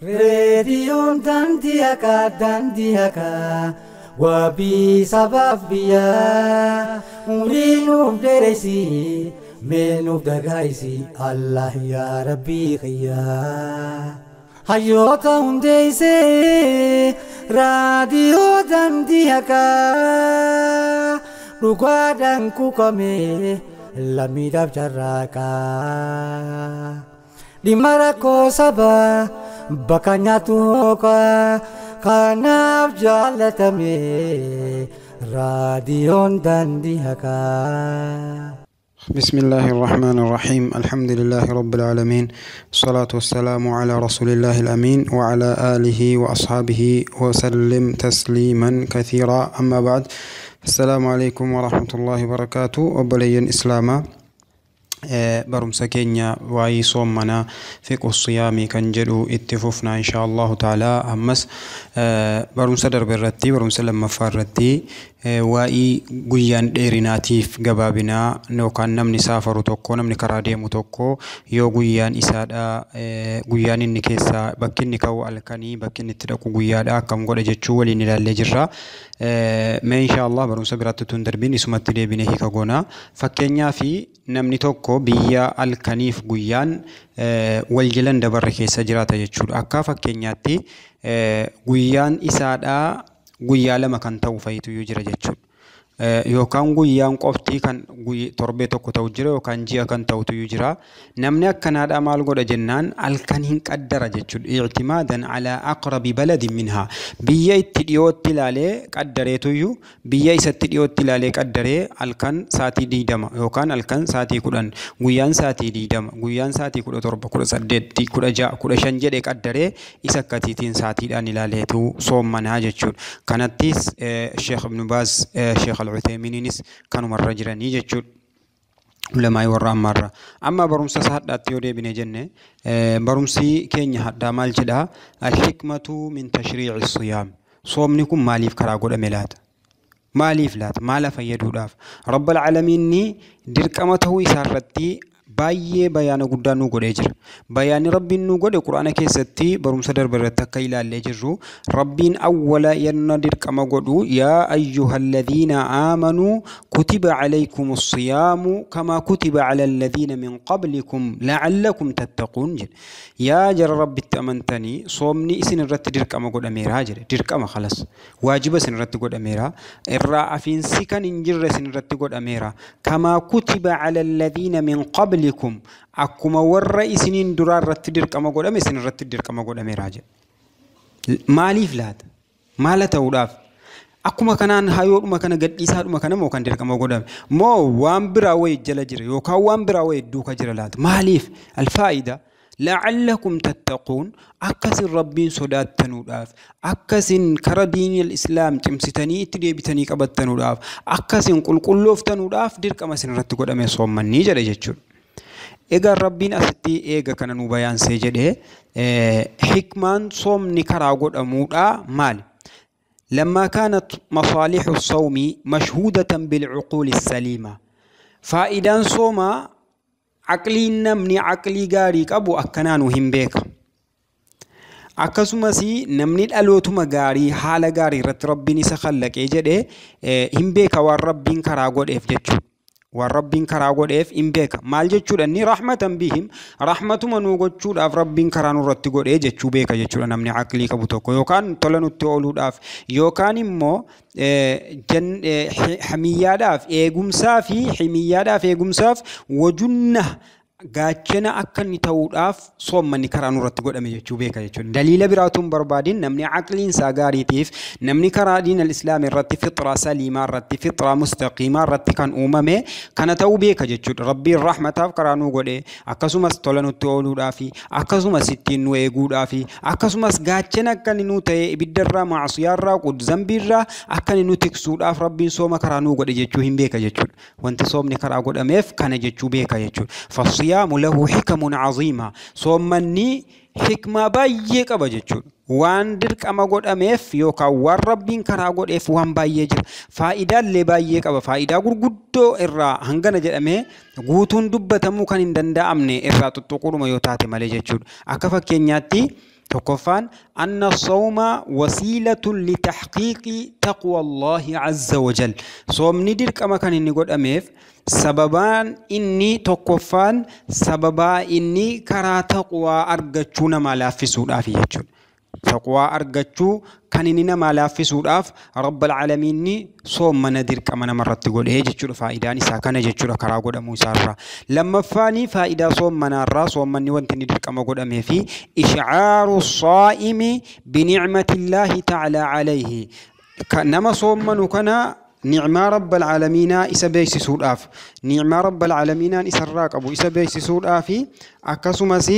Reediyoon daandii haqaa daandii haqaa wabii sabaaf biyyaa umrii nuuf dheereysi mee nuuf dagaayisi Allah yaa Rabbii kiyyaa. Hayyoota hundeeysee raadiyoo daandii haqaa dhugaadhaan kuukamee lammiidhaaf carraaqaa. Dhimma rakkoo sabaa bakka nyaatu hookaa kanaaf jaalatame raadiyoon daandii haqaa. بسم الله الرحمن الرحيم، الحمد لله رب العالمين، الصلاة والسلام على رسول الله الأمين وعلى آله وأصحابه وسلم تسليما كثيرا. أما بعد، السلام عليكم ورحمة الله وبركاته. وبلين إسلاما barumsa keenya waa'ee soommanaa fiqhu siyaamii kan jedhu itti fufna insha Allahu ta'ala. Ammas barumsa darbe irratti, barumsa lammaffaa irratti, waa'ee guyyaan dheerinaatiif gabaabinaa yookaan namni saafaru tokko, namni karaa deemu tokko yoo guyyaan isaadha, guyyaan inni keessaa bakki inni ka'u halkanii, bakki inni itti dhaqu guyyaadha, akkam godha jechuu waliin ilaallee jirra. Mee insha Allah barumsa biraatti utuu hin darbiin isumatti deebinee hiika goona. Fakkeenyaa fi namni tokko biyya halkaniif guyyaan wal jalan dabarre keessa jiraata jechuudha. Akka fakkeenyaatti guyyaan isaadhaa guyyaa 2 kan ta'u fa'itu jira jechuudha. Yookaan guyyaan qofti kan torbee tokko ta'u jira yookaan ji'a kan ta'utu jira. Namni akkanaadhaa maal godha jennaan halkan hin qaddara jechuudha. I'timaadan alaa aqrabi baladin minhaa. Biyya itti dhiyootti ilaalee qaddareetuyyuu, biyya isatti dhiyootti ilaalee qaddaree halkan sa'aatii 20 yookaan halkan sa'aatii 10, guyyaan sa'aatii 20, guyyaan sa'aatii 17, 18, 16, 15 jedhee qaddaree isa akkasiitiin sa'aatiidhaan ilaaleetu soommanaa jechuudha. Kanattis Sheekh Ibn Baaz, Sheekh Al-Uthaymiiniinis kanumarra jiranii jechuudha. Ulamaa'ii warra ammaarra. Amma barumsa isaa hadhaatti yoo deebine jenne, barumsi keenya hadhaa maal jedhaa? Al-hikmatu min tashrii'i siyaam. Soomni kun maaliif karaa godhame laata? Maaliif laata? Maala fayyaduudhaaf? Rabbal Aalamiinni dirqama ta'uu isaa irratti baay'ee bayaana guddaa nu godhee jira. Bayaanni Rabbiin nu godhe Quraana keessatti barumsa darbe irratti akka ilaallee jirru, Rabbiin awwala yenna dirqama godhu, yaa ayyuhalladhiina aamanuu kutiba alaykumus siyaamu kamaa kutiba ala alladhiina min qablikum la'allakum tattaquun jedhe. Yaa jara Rabbitti amantanii soomni isin irratti dirqama godhameera jedhe. Dirqama khalas. Waajiba isin irratti godhameera. Irraa afiinsi kan hin jirre isin irratti godhameera. Kamaa kutiba ala alladhiina min qablikum, akkuma warra isiniin duraa irratti dirqama godhame isin irratti dirqama godhameera jedhe. Maaliif laata? Maala ta'uudhaaf? Akkuma kanaan hayoodhuma kana gadhiisaadhuma kana moo kan dirqama godhame? Moo waan biraa wayii jala jira yookaan waan biraa wayii duuka jira laata? Maaliif? Alfaayida la'allakum tattaquun, akkasin Rabbiin sodaattanuudhaaf, akkasin kara diinii islaam cimsitanii itti deebitanii qabattanuudhaaf, akkasin qulqullooftanuudhaaf dirqama isin irratti godhame soommannii jedhe jechuudha. Egaa Rabbiin asitti eega kana nu bayaansee jedhee, hikmaan soomni karaa godhamuudhaa maali? لما كانت مصالح الصوم مشهودة بالعقول السليمة. فإذا صوم عقلي نمني عقلي غاري قبو أكنانو هم بيك. akkasumas namni dhalootuma gaarii haala gaarii irratti Rabbiin isa khallaqee jedhee hin beeka waan Rabbiin karaa godheef jechuudha. Waan Rabbiin karaa godheef hin beeka. Maal jechuudha inni rahmatan bihim, rahmatuma nuu gochuudhaaf Rabbiin karaa nurratti godhee jechuu beeka jechuudha namni aqlii qabu tokko, yookaan tola nutti ooluudhaaf yookaan immoo hamiyyaadhaaf eegumsaa fi himiyyaadhaaf eegumsaaf wajunna gaachana akka inni ta'uudhaaf soommanni karaa nurratti godhame jechuu beeka jechuudha. Daliila biraatu hin barbaadin namni aqliin isaa gaariitiif, namni karaa diin al-islaam irratti fixraa saliimaa irratti fixraa mustaqiimaa irratti kan uumame kana ta'uu beeka jechuudha. Rabbiin rahmataaf karaa nuu godhe, akkasumas tola nutti ooluudhaafi, akkasumas ittiin nu eeguudhaafi, akkasumas gaachana akka inni nuu ta'e ibiddarraa, maasiyaarraa, zambiirraa akka inni nu tiksuudhaaf Rabbiin sooma karaa nuu godhe jechuu hin beeka jechuudha. Wanti soomni karaa godhameef kana jechuu beeka jechuudha. Fassiyaa له حكم عظيمة. صومني حكمة باية قبا جتشون. waan dirqama godhameef yookaan waan Rabbiin karaa godheef waan baay'ee jira. Faayidaa illee baay'ee qaba. Faayidaa gurguddoo irraa hangana jedhamee guutuun dubbatamuu kan hin danda'amne irraa tuttuquudhuma yoo taate malee jechuudha. Akka fakkeenyaatti Tokkoffaan anna sawma wasiilatun litahqiiqi taqwa Allaahi azza wa jal. Soomni dirqama kan inni godhameef sababaan inni tokkoffaan sababaa inni karaa taqwaa argachuu namaa laaffisuudhaaf jechuudha. Taqwaa argachuu kan inni namaa laaffisuudhaaf Rabbal Aalamiinni soommana dirqama namarratti godhee jechuudha. Faayidaan isaa kana jechuudha karaa godhamuu isaarraa. Lammaffaanii faayidaa soommanaarraa soommanni wanti inni dirqama godhamee fi ishcaaru saa'imi binicmatillaahi ta'aalaa alayhi. Nama soommanu kana ni'maa Rabbal Aalamiinaa isa beeksisuudhaaf, ni'maa Rabbal Aalamiinaan isarraa qabu isa beeksisuudhaaf, akkasumas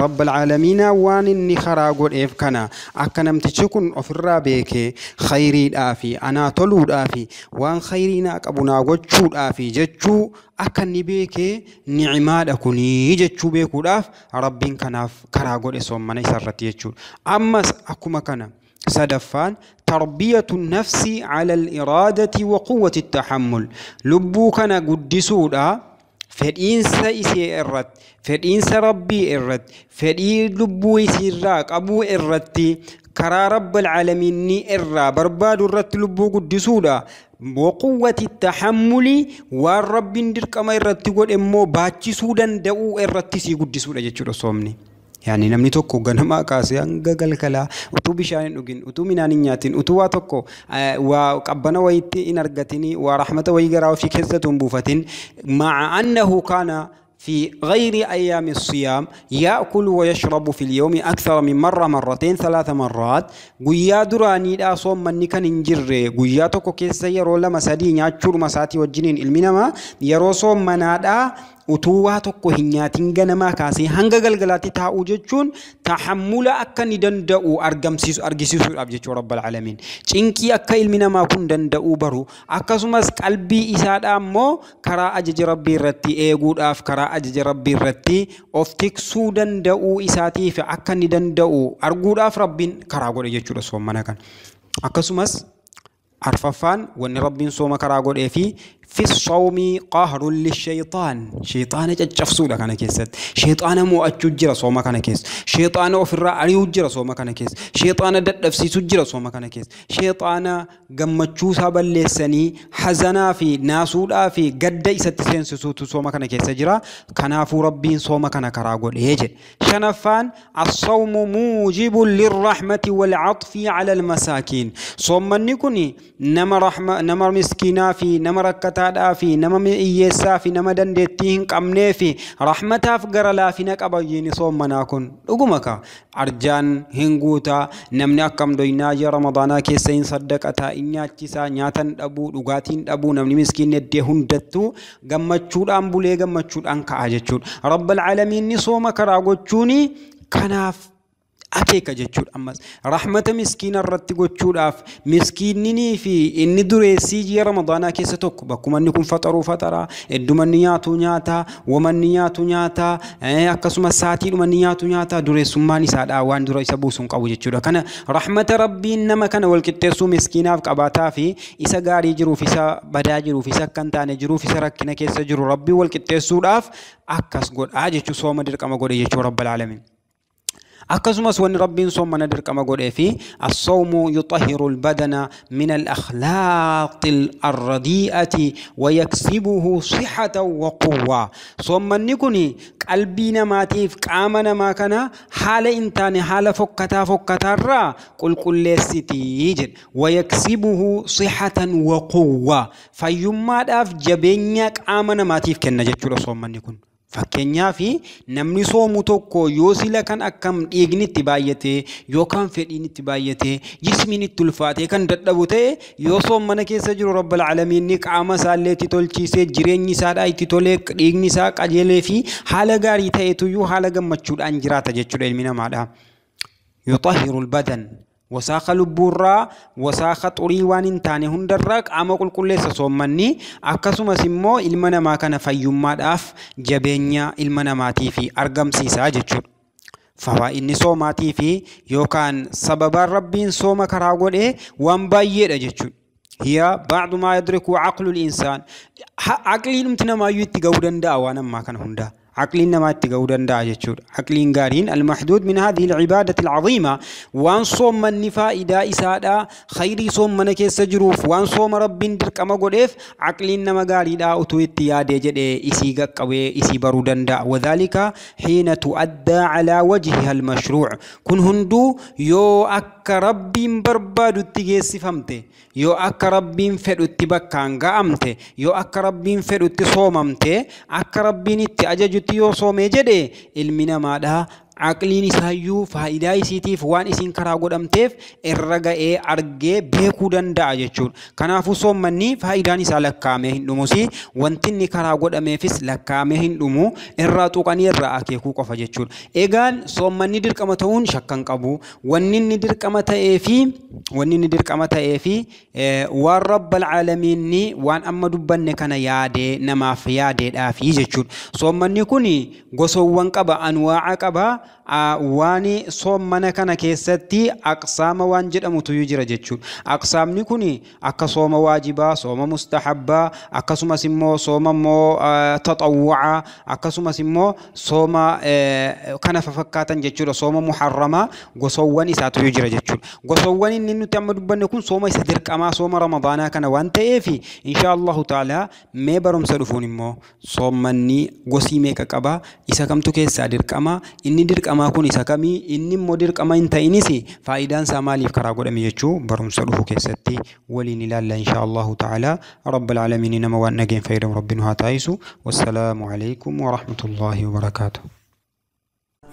Rabbal Aalamiinaa waan inni karaa godheef kana akka namtichi kun ofirraa beekee khayriidhaa fi anaa toluudhaa fi waan khayrii naa qabu naa gochuudhaa fi jechuu akka inni beekee ni'maadha kunii jechuu beekuudhaaf Rabbiin kanaaf karaa godhe soommana isarratti jechuudha. Ammas akkuma kana sadaffaan tarbiyatu nafsi ala al-iraadati wa quwwati tahammul. Lubbuu kana guddisuudha fedhiinsa isee irratti, fedhiinsa Rabbii irratti, fedhii lubbuu isiirraa qabuu irratti, karaa Rabbal Aalamiinni irraa barbaadu irratti lubbuu guddisuudha. Wa quwwati tahammuli waan Rabbiin dirqama irratti godhe immoo baachisuu danda'uu irratti sii guddisuudha jechuudha soomni. Yaani namni tokko ganamaa kaasee hanga galgalaa utuu bishaan hin dhugin, utuu midhaan hin nyaatin, utuu waa tokko waa qabbana wayiitti hin argatin, waa rahmata wayii garaa ofii keessatti hin buufatin, ma'a annahu kaana في غير أيام الصيام يأكل ويشرب في اليوم أكثر من مرة، مرتين، 3 مرات. guyyaa duraaniidhaa soommanni kan hin jirre guyyaa tokko keessa yeroo 2 3 nyaachuu masaatii wajjiniin ilmi namaa yeroo soommanaadhaa utuu waa tokko hin nyaatin ganamaa kaasee hanga galgalaatti taa'uu jechuun tahammula akka inni danda'u argamsiisu argisiisuudhaaf jechuudha Rabbal Aalamiin. Cinqii akka ilmi namaa kun danda'uu baru, akkasumas qalbii isaadhaa immoo karaa ajaja Rabbii irratti eeguudhaaf, karaa ajaja Rabbii irratti of tiksuu danda'uu isaatiif akka inni danda'u arguudhaaf Rabbiin karaa godhe jechuudha soommana kana. Akkasumas arfaffaan wanni Rabbiin sooma karaa godhee fi fi sawmi qahrun lishaytaan, shayxaana caccabsuudha kana keessatti. Shayxaana mo'achuu jira sooma kana keessa. Shayxaana ofirraa ari'uu jira sooma kana keessa. Shayxaana dadhabsiisuu jira sooma kana keessa. Shayxaana gammachuu isaa balleessanii hazanaa fi naasuudhaa fi gadda isatti seensisuutu sooma kana keessa jira. Kanaafuu Rabbiin sooma kana karaa godhee jedhe. Shanaffaan as-sawmu muujibun lirrahmati wal-'atfi 'ala al-masaakiin. Soommanni kun nama rahma, nama miskiinaa fi nama rakkataadhaa fi nama hiyyeessaa fi nama dandeettii hin qabnee fi rahmataaf gara laafina qaba inni soommanaa kun. Dhuguma ka arjaan hin guutaa, namni akkam doynaa ji'a Ramadaanaa keessa hin saddaqataa, hin nyaachisaa, nyaatan dhabuu, dhugaatiin dhabuu, namni miskiinni eddee hundattuu gammachuudhaan bulee gammachuudhaan ka'a jechuudha. Rabbal Aalamiinni sooma karaa gochuuni kanaaf akeeka jechuudha. Ammas rahmata miskiina irratti gochuudhaaf miskiinninii fi inni dureessii ji'a Ramadaanaa keessa tokko bakkuma inni kun faxaruu faxaraa, idduma inni nyaatu nyaataa, wama inni nyaatu nyaataa, akkasumas saatiidhuma inni nyaatu nyaataa, dureessummaan isaadhaa waan dura isa buusu hin qabu jechuudha. Kana rahmata Rabbiin nama kana wal qixxeessuu miskiinaaf qabaataa fi isa gaarii jiruuf, isa badaa jiruuf, isa akka hin taane jiruuf, isa rakkina keessa jiru Rabbiin wal qixxeessuudhaaf akkas godhaa jechuu sooma dirqama godhe jechuu Rabbal Aalamiin. Akkasumas wanni Rabbiin soomana dirqama godhee fi as-sawmu yutahhiru al-badana min al-akhlaaqi ar-radi'ati wa yaksibuhu sihhatan wa quwwa. Soommanni kun qalbii namaatiif qaama namaa kana haala hin taane haala fokkataa fokkataarraa qulqulleessiti jedha. Wa yaksibuhu sihhatan wa quwwa. Fayyummaadhaaf jabeenya qaama namaatiif kenna jechuudha soommanni kun. Fakkeenyaaf namni soomu tokko yoo sila kan akkam dhiigni itti baay'ate yookaan fedhiin itti baay'ate jismiin itti ulfaate kan dadhabu ta'e yoo soommana keessa jiru Rabbal Aalamiinni qaama isaallee itti tolchiisee jireenyi isaadhaa itti tolee dhiigni isaa qajeelee fi haala gaarii ta'etuyyuu haala gammachuudhaan jiraata jechuudha ilmi namaadha. Yutahhiru al-badan wasaaqa lubbuurraa, wasaaqa xurii waan hin taane hundarraa qaama qulqulleessa soommanni. Akkasumas immoo ilma namaa kana fayyummaadhaaf jabeenya ilma namaatiif argamsiisa jechuudha. Fawaa'inni soomaatii fi yookaan sababaan Rabbiin sooma karaa godhee waan baay'eedha jechuudha. Hiya ba'du maa yadriku aqlu al-insaan. Aqliin dhumti namaayyuu itti ga'uu danda'a waan ammaa kana hundaa. Aqliin namaa itti ga'uu danda'a jechuudha. Aqliin gaariin al-mahduud min haadhihi al-ibaadati al-aziima waan soommanni faayidaa isaadha khayrii soommana keessa jiruuf waan sooma Rabbiin dirqama godheef aqliin nama gaariidha utuu itti yaadee jedhee isii qaqqabee isii baruu danda'a. Wadhaalika hiina tu'addaa calaa wajhiha al-mashruu' kun hunduu yoo akka Rabbiin barbaadutti geessifamte, yoo akka Rabbiin fedhutti bakkaan ga'amte, yoo akka Rabbiin fedhutti soomamte, akka Rabbiin itti ajajutti yoo soomee jedhe ilmi namaadha aqliin isaayyuu faayidaa isiitiif waan isiin karaa godhamteef irra ga'ee argee beekuu danda'a jechuudha. Kanaafuu soommanni faayidaan isaa lakkaa'amee hin dhumusi, wanti inni karaa godhameefis lakkaa'amee hin dhumu, irraa tuqanii irraa akeekuu qofa jechuudha. Egaan soommanni dirqama ta'uun shakkan qabu. Wanni inni dirqama ta'ee fi waan Rabbal Aalamiinni waan amma dubbanne kana yaadee namaaf yaadeedhaafi jechuudha. Soommanni kun gosowwan qaba, anwaa'a qaba. Waan soommana kana keessatti aqsaama waan jedhamutu jira jechuudha. Aqsaamni kun akka sooma waajibaa, sooma mustahabbaa, akkasumas immoo sooma immoo taxawwu'aa, akkasumas immoo sooma kana fakkaatan jechuudha. Sooma muharramaa gosowwan isaatu jira jechuudha. Gosowwan inni nuti amma dubbanne kun sooma isa dirqamaa sooma Ramadaanaa kana waan ta'eef insha Allahu ta'ala mee barumsa dhufuun immoo soommanni gosii meeqa qaba, isa kamtu keessaa dirqama, inni dirqamaa kun isa kamii, inni immoo dirqama hin ta'inis faayidaan isaa maaliif karaa godhame jechuu barumsa dhufu keessatti waliin ilaalla insha Allahu ta'ala. Rabbal Aalamiin nama waan dhageen fayyadamu Rabbiin haa taasisu. Wassalaamu alaikum wa rahmatullahi wa barakaatuh.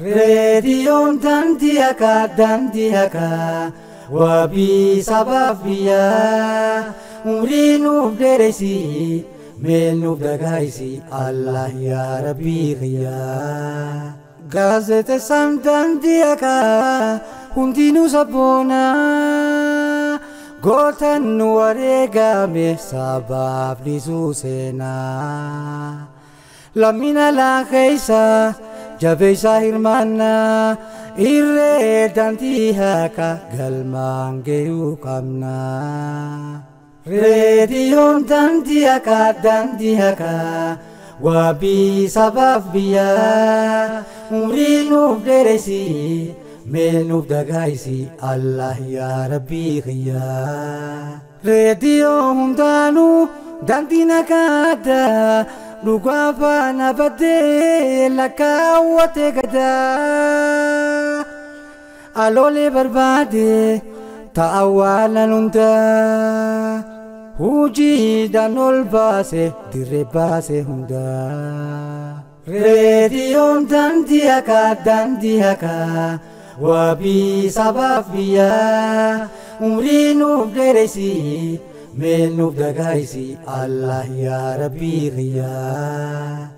Reediyoon daandii haqaa, daandii haqaa, wabii sabaaf biyyaa, umrii nuuf dheeressii, meel nuuf dagaagsi, Allah yaa Rabbii kiyyaa. Gaazexeessaan daandii haqaa hundinuu sabboonaa, gootan nu wareegame sabaaf dhiisuu seenaa. Lammiin alaa keessa jabeessa hirmaannaa, irree daandii haqaa galmaan ga'uu qabnaa. Reediyoon daandii haqaa, daandii haqaa, wabii sabaaf biyyaa, umrii nuuf dheeressii, meel nuuf dagaagsi, Allah yaa Rabbii kiyyaa. Reediyoo hundaanuu daandii nagaadhaa, dhugaa faana baddee lakkaawwatee gadaa. Aloolee barbaade ta'a waalan hundaa, hojiidhaan ol baase dirree baase hundaa. Reediyoon daandii haqaa, daandii haqaa, wabii sabaaf biyyaa, umrii nuuf dheeressii, meel nuuf dagaagsi, Allah yaa Rabbii kiyyaa.